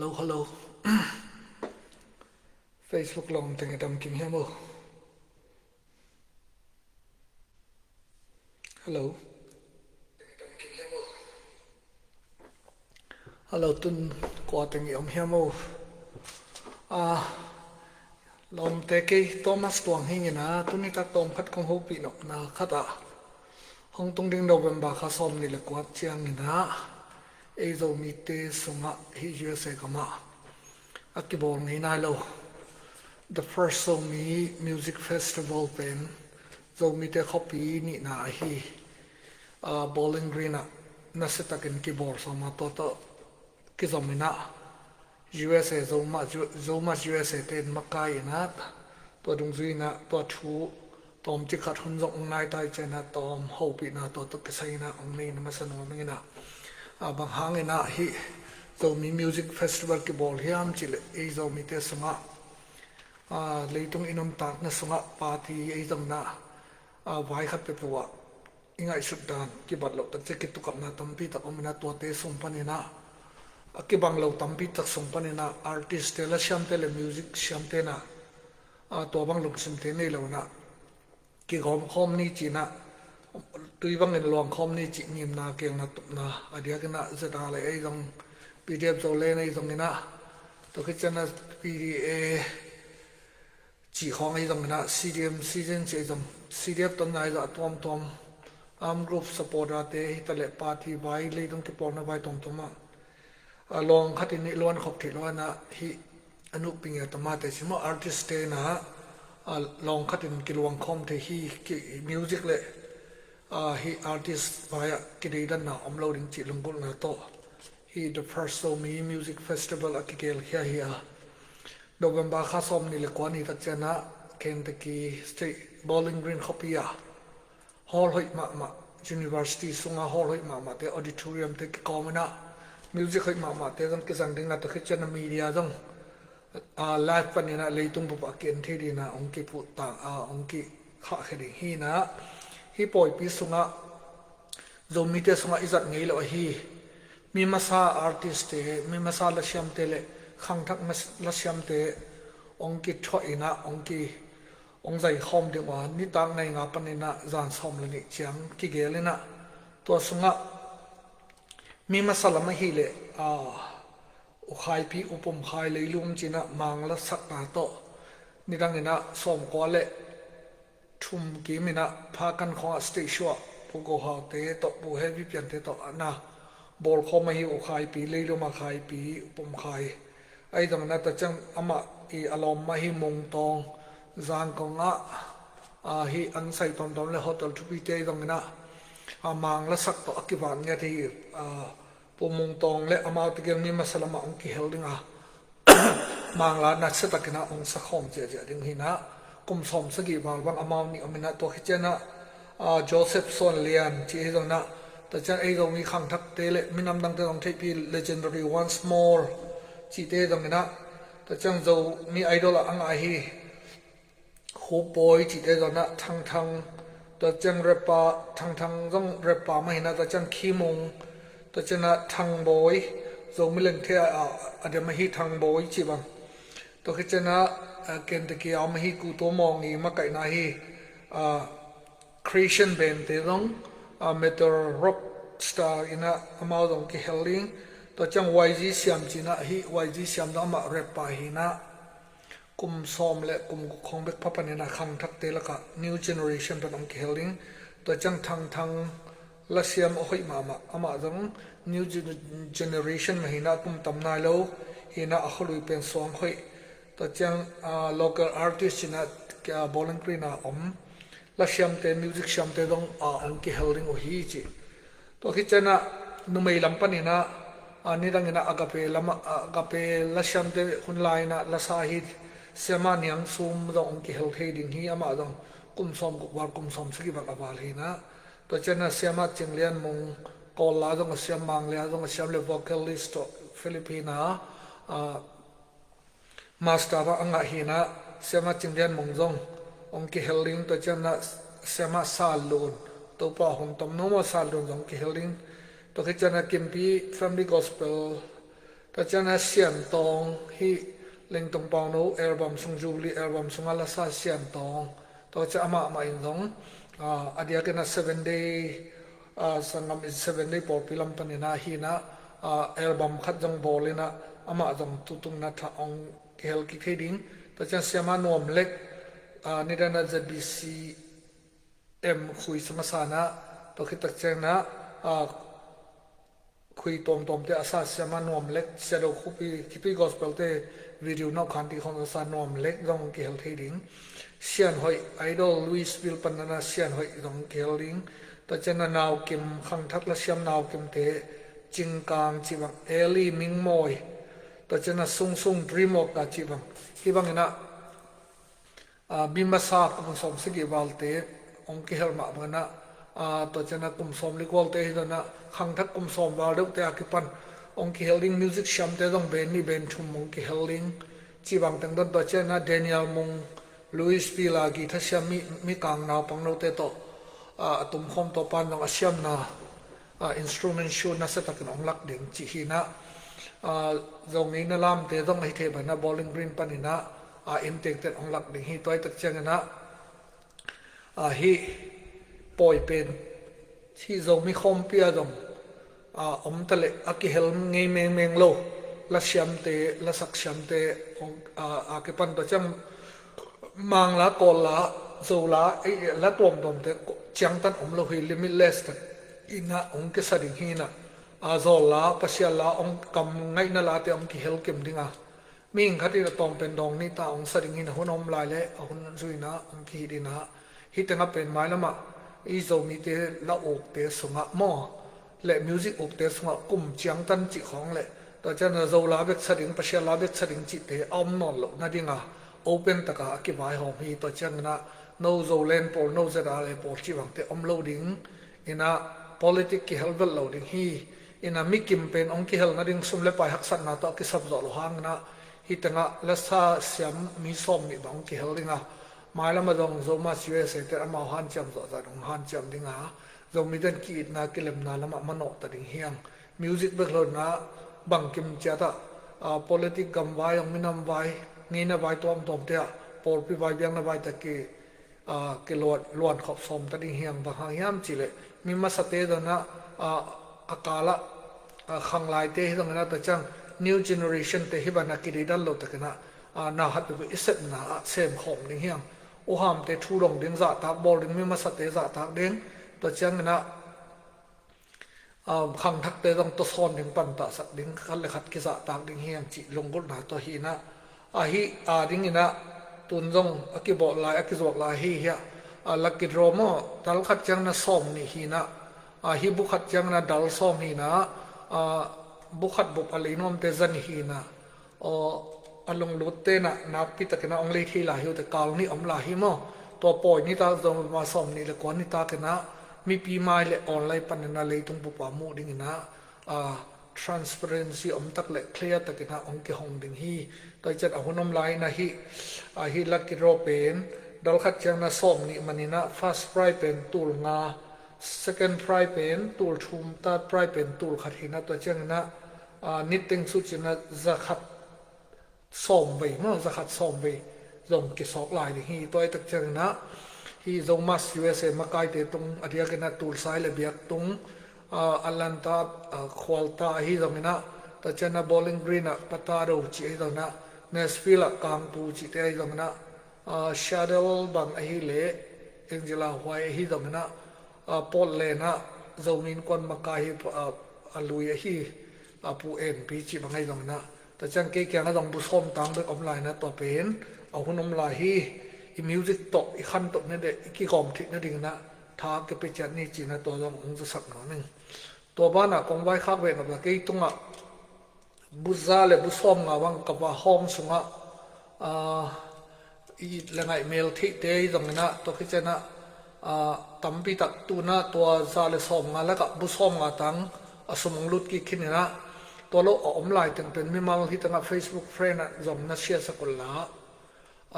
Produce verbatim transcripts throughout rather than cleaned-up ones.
Hello, hello. Facebook lawm teng i dam kim hiam o? Hello. Hello, tun kua teng i om hiam o? Ah, lawmte, kei Thomas Tuang hi ing a, tuni tak tawm khat kong hopih nopna khat ah, hong tung ding November kha sawm nih le kua ciangin ah, ei Zomite sungah hih U S A gamah a kibawl ngei nai lo The First Zomi Music Festival pen Zomite khuapi nihna ahi, ah, Bowling Green ah nasiatakin kibawl sawm a, tua tawh kizom in ah, U S A, Zoma, Zoma U S A te in makai in ah, tua dungzui in ah tua thu tawm cikhat hun zong hong nai ta i ciangin ah, tawm hopihna tua tawh kisai in ah hong nei na masa nuam ing in ah, ah, bang hangin ah hih Zomi Music Festival kibawl hiam cih leh, ei Zomite sungah, ah, leitung i nuntakna sungah party ei zong in ah, ah, vai khat peuhpeuh ah i ngaihsut dan kibat loh tak ciang kitukahna tampi tak om in ah, tuate sung panin ah, a kibang lo tampi tak sung panin ah, artist te, lasiamte le music siamte in ah, ah, tua bang lungsimte nei lo in ah, kigawm khawm ni ci in ah, tui bangin luang khawm ni cih ngimna, kiangna, tupna a diakin ah, Z R le ei zong, P D F Zoland ei zong in ah, tua khit ciang ah P D A cih khawng ei zong in ah, C D M, C D M cih ei zong, C D F tawh nai zah tuamtuam, armed group supporter te hi ta leh, party vai, leitung kipawlna vai tuamtuam ah, a, lawng khatin i luan khop theih lo in ah, hih a nupi ngiat a mate ci maw, artist te in ah, a, lawng khatin kiluang khawm thei hi, ki, music le, a, hih artist vai ah kideidanna om lo ding cih lunggulhna tawh, hih The First Zomi Music Festival a kigelkhia hi a, November kha sawm nih le kua ni tak ciang ah, Kentucky State Bowling Green khuapi ah, hall hoih mahmah, university sunga hall hoih mahmah te, auditorium te kikawm in ah, music hoih mahmah te zong kizang ding a, tua khit ciang ah media zong, ah, live panin ah leitung bup ah ki-en thei ding in ah hong kipuh ta, ah, hong kikhahkhia ding hi in ah, hih pawipi sungah Zomite sungah i zat ngei loh ahi mi masa artist te, mi masa lasiamte le khangthak mas-, lasiamte hong kithuah in ah, hong ki, hong zaikhawm ding uh a, nitak nai nga panin ah zan sawm le nih ciang kigel in ah, tua sungah mi masa lam ahih leh, ah, U Khai Pi, U Pum Khai Leilum ci in ah Mang lasakna tawh, nidang in ah sawmkua le thum kim in ah Phakan khawng ah stage show ah Pu Go Hau te tawh, Pu Heavy Pian te tawh a na bawlkhawm ahi U Khai Pi, Leilum a Khai Pi, U Pum Khai. Ahi zongin ah tua ciang amah i a lawm ahi Mung Tawng, Zangkong ah, a, hih an sai tuamtuam le hotel thupi te ahi zongin ah, a, Mang lasak tawh a kivat ngiat hi, a, Pu Mung Tawng le amau tegel mi masa lamah hong kihel ding a, Mang la nasiatakin ah hong sakhawm ziahziah ding hi in ah, kum sawm sagih val bang amau nih om in ah, tua khit ciang ah, a, Joseph Suan Lian cih ahi zongin ah, tua ciang ei Zomi khangthakte le minam dangte zong theihpih, Legendary Once More cihte ahi zongin ah, tua ciang Zomi Idol ah a ngah hi Hu Pawi cihte zong in ah, Thang Thang, tua ciang rapper, Thang Thang zong rapper mah hi in ah, tua ciang Khi Mung, tua ciang ah Thang Bawi, Zomi lengthe ah a dem ahi Thang Bawi cih bang. Tua khit ciang ah, a, Kentucky a om ahi Ku Tua Mawng i makaihna ahi, a, Christian band te zong, a, metal rock style in ah amau zong kihel ding. Tua ciang Y G Siam ci in ah, hih Y G Siam zong amah rapper hi in ah, kum sawm le kum guk khawng bek pha panin ah khangthakte lakah new generation pan hong kihel ding. Tua ciang Thang Thang lasiam a hoih mahmah, amah zong new gen-, generation mah hi in ah, kum tam nai lo hi in ah, a khualui pen suang hoih. Tua ciang, ah, local artist ci in ah, ah, Bowling Green a om lasiamte, music siamte zong, ah, hong kihel ding uh hi ci. Tua khit ciang ah numei lam panin ah, a, nidangin ah Agape lam ah, Agape lasiamte hun lai in ah lasa hi Siamah Niang Sum zong hong kihel thei ding hi, amah zong kum sawm guk val, kum sawm sagih bang a val hi in ah. Tua ciang ah Siamah Cing Lian Mung, Kawl la zong a siam, Mang la zong a siam le vocalist tawh Philippine a, a, master bang a ngah hi in ah, Siamah Cing Lian Mung zong hong kihel ding. Tua ciang ah Siamah San Lun, Topa hong tom nuam a, San Lun zong hong kihel ding. Tua khit ciang ah Kimpi Family Gospel Tua ciangin a Sian Tawng hi, Lengtung Pauno album sung, Jubilee album sungah lasa Sian Tawng. Tua ciang amah mah in zong, ah, a diakin a Seven Day, ah, sanggam in Seven Day pawlpi lam panin a hi in a, ah, album khat zong bawl in a, amah zong tutung in a thah hong kihel kik thei ding. Tua ciang Siama Nuam Lek, ah, nidang a Z B C M Khui sung a sa in a, tua khit tak ciangin a, ah, Khui tuamtuamte a sa Siama Nuam Lek, Sia Do Khupi, Kipi Gospel te video nawh khan ti khong a sa Nuam Lek zong kihel thei ding. Sian Hoih, Idol Louisville pan in a Sian Hoih zong kihel ding. Tua ciangin a Nau Kim, khangthak lasiam Nau Kim te, Cing Kang cih bang, Eli Ming Mawi, tua ciangin a Sung Sung Dream Walker cih bang. Hih bangin a, ah, mi masa kum sawm sagih valte hong kihel mah bangin a, ah, tua ciangin a kum sawm li kualte hi zongin a, khangthak kum sawm val deuhte a kipan hong kihel ding, music siamte zong band nih band thum hong kihel ding. Cih bang teng zong tua ciangin a Daniel Mung, Louisville a guitar siam mi, Mikang naupang note tawh, ah, a tumkhawm tawh pan zong a siamna, ah, instrument show nasia takin hong lak ding cih hi in a, ah, Zo ngeina lamte zong ahi thei bangin a Bowling Green panin a, ah, innteekte'n hong lak ding hi. Tua hi tak ciangin a, ah, hih pawi pen, hih Zomi khawmpi ah zong, ah, om ta leh a kihel ngei mengmeng lo, lasiamte, lasak siamte, ah, a kipan tua ciang Mangla, Kawlla, Zola, eh, la tuamtuamte ciangtan om lo hi, limitless tak in a hong kisa ding hi in a, ah, zawlla, Pasian la, hong kam ngaihna late hong kihel kim ding a, mihing khat in a tawmpen dawng nih ta hong sa ding hi in a, hun om lai leh a hun zui in a hong kihih ding a, hih teng ah pen mailam ah i Zomite la ukte sungah maw, le music ukte sungah kum ciangtan cih khawng le, tua ciangin a Zola bek sa ding, Pasian la bek sa ding cihte a om nawn loh nading a open tak a a kivaihawm hi. Tua ciangin a no Zoland pawl, no Z R A pawl cih bangte om lo ding in a, politic kihel velh lo ding hi. In a mi kim pen hong kihel nading sum le pai haksatna tawh a kisap zawh loh hangin a, hih teng ah lasa siam mi sawm nih bang hong kihel ding a, mailam ah zong Zomus U S A te amau hanciam zawh zah dong hanciam ding a, Zomite'n ki-itna kilemna lamah manawh ta ding hi hang. Music bek lo in a, bangkim ciat ah, ah, politic, gam vai, hong minam vai, ngeina vai tuamtuamte ah, pawlpi vai, biakna vai tak ki, ah, kiluan, luan khop sawm ta ding hi hang. Bang hang hiam cih leh mi masate zong in a, ah, a kal ah, ah, khanglaite hi zongin a, tua ciang new generation te hih bang a kideidan lo takin a, ah, na hat peuhpeuh i sepna ah semkhawm ding hi hang. Uhamte thu dong ding, zahtak bawl ding, mi masate zahtak ding, tua ciangin a, ah, khangthakte zong tawsawn ding, pantahsak ding, khat le khat kizahtak ding hi hang cih lunggulhna tawh hi in a, ahi a dingin a, tun zong a kibawl lai, a kizuak lai hi hi a, ah, lucky draw maw, dal khat ciangin a sawm nih hi in a, ah, hih bu khat ciangin a dal sawm hi in a, ah, bu khat bup a lei nuamte za nih hi in a, aw, a lunglutte in a nakpi takin a hong lei thei lai hi uh teh, kal nih om lai hi maw. Tua pawi nitak zong ma sawm nih le kua nitakin a mipi mai le online panin a leitung bup ah muh dingin a, ah, transparency om tak le clear takin a hong kihong ding hi. Tua hi ciang a hun om lai in a hih, ah, hih lucky draw pen dal khat ciangin a sawm nih manin a first prize pen tul nga, second prize pen tul thum, third prize pen tul khat hi in a, tua ciangin a, ah, nitteng sut ciangin a za khat sawm vei maw, za khat sawm vei zong kisawk lai ding hi. Tua hi tak ciangin a, hih Zomus U S A makaite tung, a diakin a Tulsa le biak tung, ah, Atlanta, ah, khualta ahi zongin a, tua ciangin a Bowling Green ah Patado cih ahi zongin a, Nashville ah Kangpu cihte ahi zongin a, ah, Seattle bang ahih leh Angela Huai ahi zongin a, ah, Portland ah Zomi Innkuan makai hi, ah, a lui ahi, ah, Pu En Pi cih bang ahi zongin a, tua ciang kei kiangah zong bu sawm tang bek om lai in a, tua pen a hun om lai hi. I music tawh i khantoh nading, i kigawm theih nadingin a tha kipia ciat ni ci in a, tua zong hong zasak nuam ing. Tua banah kong vaikhak ve nop a, kei tungah bu za le bu sawm nga bang ka va hawm sungah, ah, i it le ngaih mel theihte ahi zongin a, tua khit ciangin a, ah, tampi tak tu in a tua za le sawm nga lakah bu sawm nga tang a sum hong lut kik khin in a, tua lo a om lai teng pen mimal hih teng ah Facebook friend ah zong na share sak un la,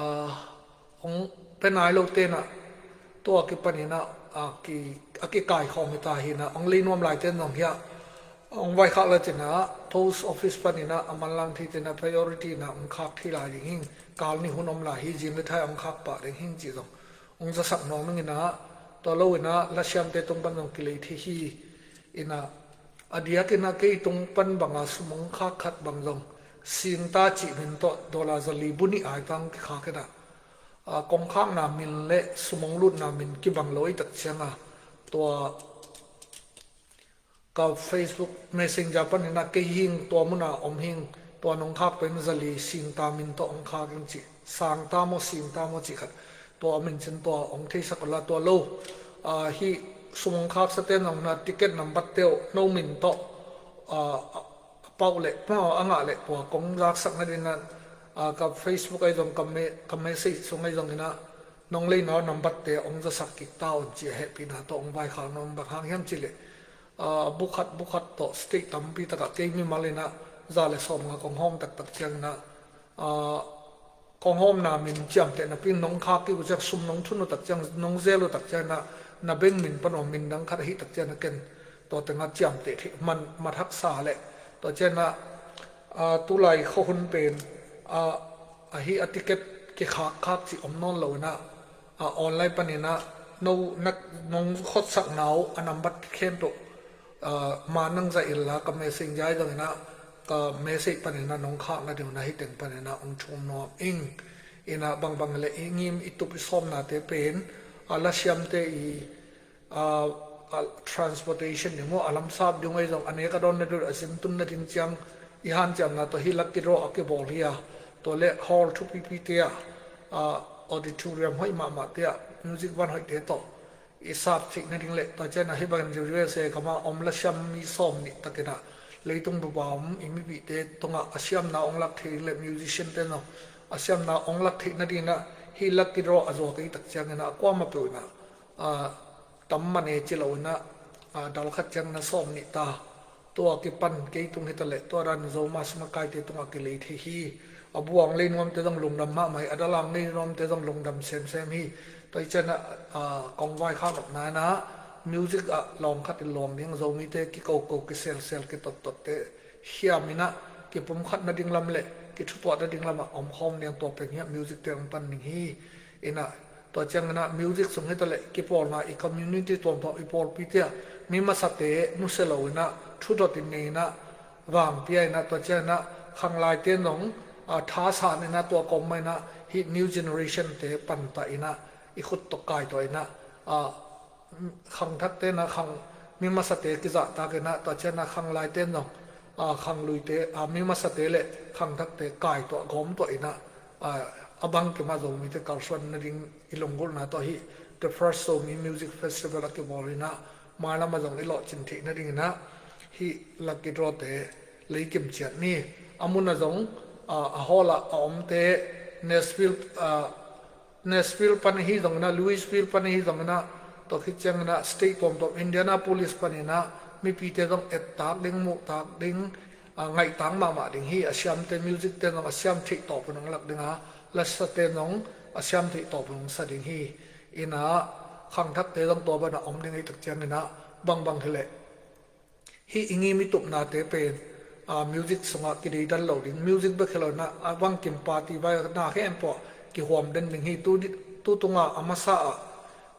ah, hong pia nai lote in a, tua a kipan in a, a ki, a kikaikhawm hi ta hi in a, hong lei nuam laite in zong hiah, Hong vaikhak le cinah post office paninah a manlang thei cinah priority inah hong khak thei lai ding hing. Kal ni hun om lai hi, zing le thai hong khak pah ding hing cih zong hong zasak nuam inginah, tua lo inah lasiamte tung pan zong kilei thei hi. Inah a diak inah kei tung pan banga sum hong khak khat bang zong singta cih min tawh dollar zali bu nih ai tang kikhak inah, a, kong khakna min le sum hong lutna min kibang lo i tak cianga, tua ka Facebook Messenger paninah kei hing tua muna om hing, tua nong khak pen zali singta min tawh hong khak hing cih, sangta maw singta maw cih khat tua om in cin tua hong theisak unla tua lo. A, hih sum hong khaksa ten zong na ticket nambat teuh no min tawh, a, a pauh leh, a ngah leh tua kong zaksak nadinah, a, ka Facebook ahi zong ka me-, ka message sung ahi zonginah nong leina nambat te hong zasak kik ta un ci a hehpihna tawh hong vaikhak nuam. Bang hang hiam cileh, a, bukhat bukhat tawh state tampi takah kei mimal inah za le sawm nga kong hawm taktak cianginah, a, kong hawmna min ciamteh napi nong khak kik uh ciang sum nong thun uh tak ciang nong zel uh tak cianginah na bank min pan uh min dang khat ahi tak cianginah ken tua tengah ciamteh thei man mat haksa leh tua cianginah, a, tulai khuahun pen, a, ahi a ticket kikhak khak cih om nawn lo inah, a, online paninah no na nong khotsakna uh a nambat khempeuh, a, ma nang zah inla ka Messenger ahi zonginah ka message paninah nong khak nading unah hih teng paninah hong thum nuam ing. Inah bangbang hileh i ngim i tup i sawmnate pen, a, lasiamte i, a, a, transportation ding maw, a lamsap ding ahi zong a nek a dawn nading a zintun nading ciang i hanciamna tawh hih lucky draw a kibawl hi a, tua le hall thupipite ah, a, auditorium hoih mahmahte ah music van hoihte tawh i sap theih nading le tua cianginah hih bangin U S A kama om lasiam mi sawm nih takinah leitung bup a om i mipihte tungah a siamna hong lak theih ding le musician te zong a siamna hong lak theih nadinginah hih lucky draw a zuak i tak cianginah a kuamah peuh inah, a, tam mane ci lo inah, a, dal khat cianginah sawm nih ta. Tua kipan kei tung hitaleh tua dan Zoma simakaite tungah kilei thei hi. A buang lei nuamte zong lungdam mahmah hi, a dalang lei nuamte zong lungdam semsem hi. Tua hi cianah, a, kong vaikhak nopna inah music ah lawng khat in lawng ding, Zomite kikoko kiselsel kitottotte hiam inah kipumkhat nading lam le kithutuah nading lamah omkhawm ding, tua peng hiah music te hong pan ding hi. Inah tua cianginah music sung hitaleh kipawlna i community tuamtuam i pawlpite ah mi masate nusia lo inah thudot in nei inah vangpia inah tua cianginah khanglaite zong, a, thasan inah tua kawm mah inah hih new generation te pantah inah i khut tawh kaituah inah, a, khangthakte inah khang mi masate kizahtak inah tua cianginah khanglaite zong, a, khangluite, a, mi masate le khangthakte kaituah gawmtuah inah, a, a bangkimah Zomite kalsuan nading i lunggulhna tawh hih The First Zomi Music Festival a kibawl inah mailamah zong i lawhcin theih nadinginah hih lucky draw te leikim ciat ni. A munah zong, a, a hall ah a omte Nashville, a, Nashville pan ahi zonginah, Louisville pan ahi zonginah, tua khit cianginah state tuamtuam Indianapolis paninah mipite zong ettak ding, muhtak ding, a, ngaihtak mahmah ding hi. A siamte music te zong a siam theih tawpin hong lak dinga, lasate zong a siam theih tawpin hong sa ding hi. Inah khangthakte zong tua banah om ding ahi tak cianginah bangbang hileh hih i ngim i tupnate pen, a, music sungah kideidan lo ding, music bek hi lo inah a bangkim party vai na khempeuh ah kihuam den ding hi. Tu, tu tunga a masa ah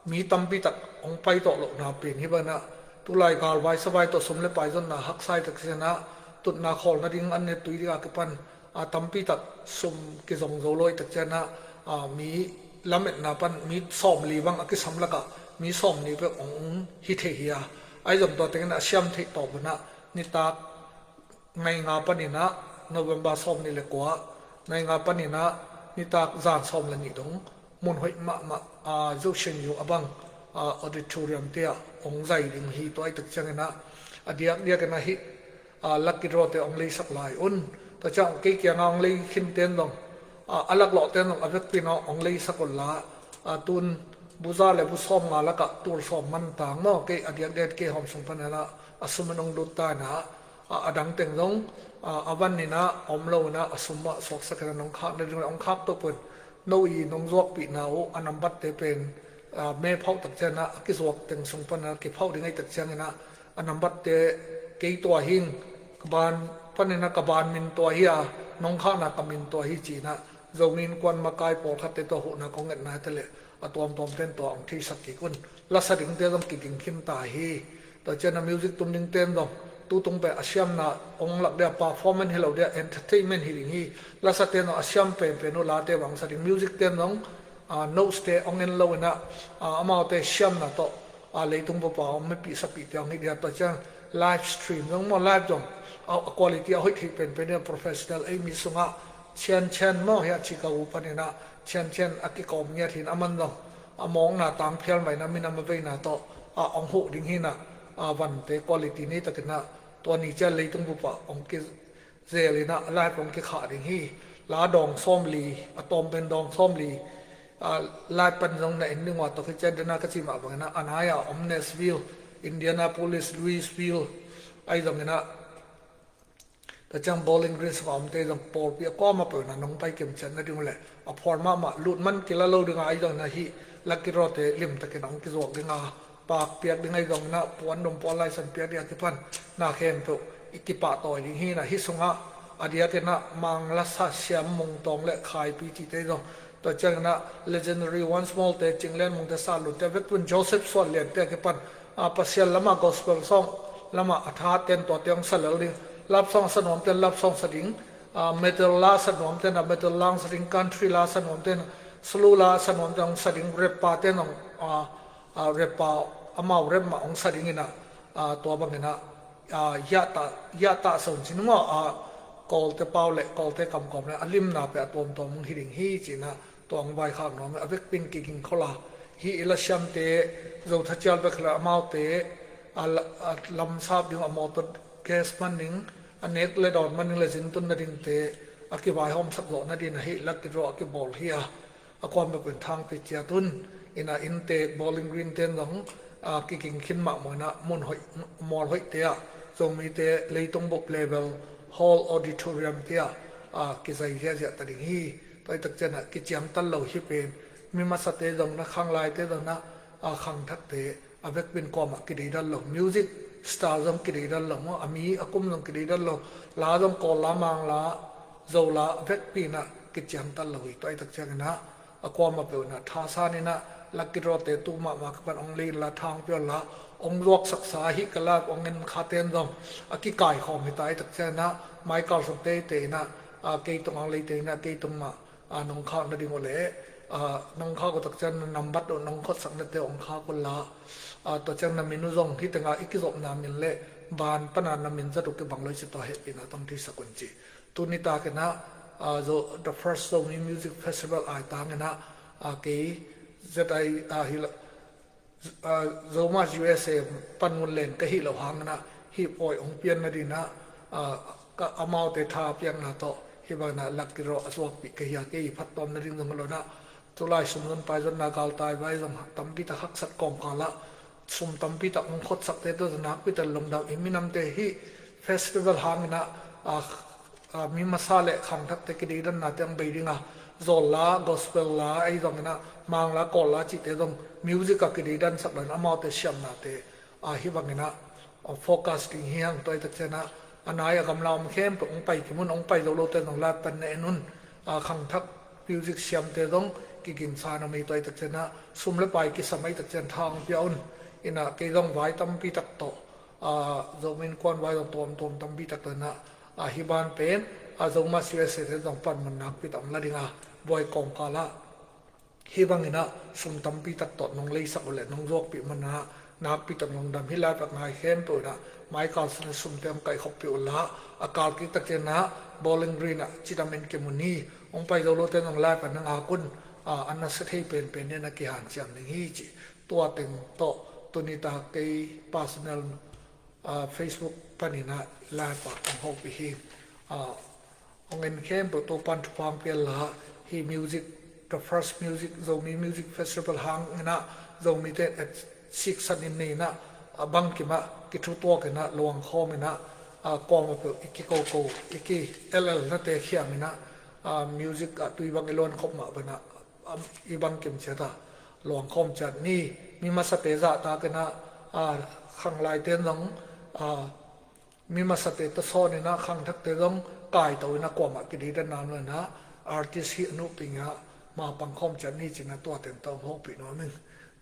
mi tampi tak hong pai tawh lohna pen hih banah tulai galvai savai tawh sum le pai zonna haksa i tak cianginah tutna khawl nading an ne tui ding a kipan, a, tampi tak sum kizong zo lo i tak cianginah, a, mi lametna pan mi sawmli bang a kisam lakah mi sawmnih bek hong hi thei hi a. Ahi zong tua tengin a siam theih tawp unah nitak nai nga paninah November sawmnih le kua, nai nga paninah nitak zan sawm le nih dong mun hoih mahmah, a, Zosian Yung a bang, a, auditorium te ah hong zai ding hi. Tua i tak cianginah a diakdiak inah hih, a, lucky draw te hong leisak lai un. Tua ciang kei kiangah hong lei khin ten zong, a, a laklawh ten zong a vekpi inah hong leisak unla, a, tun bu za le bu sawm nga lakah tul sawm man tang maw, kei a diakdiak kei hawm sung paninah a sum in hong lut ta inah, a, a dang teng zong, a, a van inah om lo inah a sum ah suaksak inah nong khak nading le hong khak tawp un. No i nong zuakpihna uh a nambat te pen, a, me phauh tak cianginah a kizuak teng sung paninah kiphauh ding ahi tak cianginah a nambat te kei tua hing, ka ban panin ah ka ban min tua hi a, nong khahna ka min tua hi ci-in ah Zomi Innkuan makai pawlkhatte tawh huhna kong ngetna te leh a tuamtuam ten tua hong theisak kik un. Lasa dingte zong kiging khin ta hi. Tua ciang a music tum dingte zong tutung pen a siamna hong lak dia performance hi lo dia entertainment hi ding hi. Lasate zong a siam penpen uh late bang sa ding, music te zong a, notes te hong en lo in ah, a, amaute siamna tawh, a, leitung bup a hong mipih sapihte hong hi dia. Tua ciang live stream zong maw, live zong a, a quality a hoih theih penpen in ah professional ei mi sungah Chian Chian maw, hi a Chicago panin ah Chian Chian a kikawm ngiat hi in, aman zong a mawkna tang phial mah in ah minam a veina tawh, a, hong huh ding hi in ah, a, vante quality nei takin ah tua ni ciang leitung bup ah hong ki zel in ah live hong kikhah ding hi. La dawng sawmli, a tawm pen dawng sawmli, a, live pan zong na en ding uh a, tua khit ciang den a ka cih mah bangin ah a nai-a om Nashville, Indianapolis, Louisville, ahi zongin ah tua ciang Bowling Green sungah omte zong pawlpi a kuamah peuh in ah nong pai kim ciat nading uh leh a phuan mahmah, lut man kila lo ding a, ahi zongin ah hih lucky draw te limtakin hong kizuak ding a, pak piak ding ahi zongin ah puan dum puan laisan piak ding a kipan na khempeuh i kipahtawi ding hi in ah, hih sungah a diakin ah Mangla sa siam Mung Tawng le Khaipi cihte zong, tua ciangin ah legendary Once More te, Cing Lian Mung te, San Lun te, a vekpi un Joseph Suan Lian te a kipan, a, Pasian lamah gospel song lamah a thahat ten tuate hong sa lel ding, love song a sa nuamte love song sa ding, a, metal la a sa nuamte na metal la hong sa ding, country la a sa nuamte na slow la a sa nuamte hong sa ding, rap pa te nong, a, a, rap pa amau rap mah hong sa ding in ah, a, tua bangin ah, a, hiah tah, hiah tah sa un ci ni maw, a, Kawlte pau le Kawlte kamkawm le a limna pen a tuamtuam hong hi ding hi ci-in ah tua hong vaikhak nuam hi. A vekpi in kiging khol a, hih i lasiamte Zo Tha Cial bek le amaute, a, la, a, lamsap ding a mawtaw gas man ding, a nek le dawn man ding le zintun nadingte a kivaihawmsak zawh nadingin ah hih lucky draw a kibawl hi a, a kuamah peuh in thangpi ciat un. In ah inntek Bowling Green ten zong, a, kiging khin mahmah in ah mun hoih, mual hoihte ah, Zomite leitung bup level hall auditorium te ah, a, kizai ziahziah ta ding hi. Tua hi tak ciang ah kiciangtan lo hi pen, mi masate zong na, khanglaite zong na, a, khangthakte a vekpi in kuamah kideidan lo, music star zong kideidan lo maw, a mi a kum zong kideidan lo, la zong Kawl la, Mang la, Zo la a vekpi in ah kiciangtan lo hi. Tua hi tak ciangin ah a kuamah peuh in ah thasan in ah lucky draw te tu mahmah kipan hong lei inla, tha hong pia unla, hong zuaksaksa hih ka live hong en khate in zong a kikaikhawm hi ta. Hi tak ciangin ah Michael Sawm te, te in ah, a, kei tungah hong lei te in ah kei tung mah, a, nong khak nading uh leh, a, nong khak uh tak ciang na nambat uh nong khotsak nate hong khak unla, a, tua ciang na min uh zong hih tengah i kizopna min le ban pan a na min zat uh kibang lo hi ci, tua hehpihna tawh theisak un ci. Tuni takin ah, a, Zo, the first Zomi Music Festival aitangin ah, a, kei Z I, a, hi lo, a, Zomus U S A pan ngun len ka hih loh hangin ah hih pawi hong pian nadingin ah, a, ka, amaute tha piakna tawh hih bangin ah lucky draw a zuakpih ka hi a, kei i phattuam nading zong hi lo in ah, tulai sum zon pai zonna galtai vai zong tampi tak haksat kawmkal ah sum tampi tak hong khotsakte tawh zong nakpi tak lungdam. I minamte hih festival hangin ah, a, a, mi masa le khangthakte kideidannate hong bei ding a, zawl la, gospel la, ahi zongin ah Mang la, Kawl la cihte zong music a kideidansak lo in amaute siamnate, a, hih bangin ah, a, focus ding hi hang. Tua hi tak ciang ah a nai a gamla om khempeuh hong pai kim un, hong pai zo lote zong live pan na en un, a, khangthak music siamte zong kigingsa na mi. Tua hi tak ciang ah sum le pai kisam ahi tak ciang tha hong pia un. In ah kei zong vai tampi tak tawh, a, Zomi Innkuan vai zong tuamtuam tampi tak tawh in ah, a, hih ban pen, a, Zomus U S A te zong panmun nakpi tak hong la ding a, buai kawmkal ah hih bangin ah sum tampi tak tawh nong leisak uh leh nong zuakpih man ah nakpi tak lungdam. Hih live a ngai khempeuh in ah Michael Sawm in sumte hong kaihkhopih unla, a kal kik tak ciang ah Bowling Green ah cidam in kimu ni. Hong pai zo lote zong live ah na ngak un, a, a nasia thei penpen in ah kihanciam ding hi ci. Tua teng tawh tuni tak kei personal, a, Facebook panin ah live ah hong hopih hi. A, hong en khempeuh Topan thupha hong pia unla, hih music, the first music, Zomi Music Festival hangin ah Zomite et siksan in nei in ah, a, bangkim ah kithutuak in ah luangkhawm in ah, a, kuamah peuh i kikoko, i ki-el-el nate khiam in ah, a, music ah tui bang i luankhop mah bangin ah, a, i bangkim ciat ah luangkhawm ciat ni. Mi masate zahtakin ah, a, khanglaite in zong, a, Mi masate tawsawn in ah khangthakte zong kaito in ah kuamah kideidan nam lo in ah artist hi a nuhping ah ma pangkhawm ciat ni ci-in ah tua teng tawh hopih nuam ing.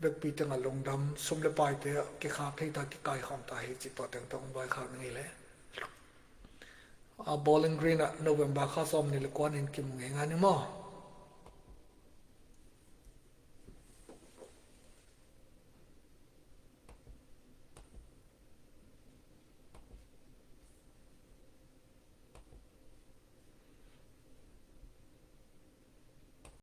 Vekpi teng ah lungdam, sum le paite ah kikhak thei ta, kikaikhawm ta hi ci tua teng tawh hong vaikhak ning ei leh. A Bowling Green ah November kha sawm ni le kua ni in kimu ngei ngai ni maw?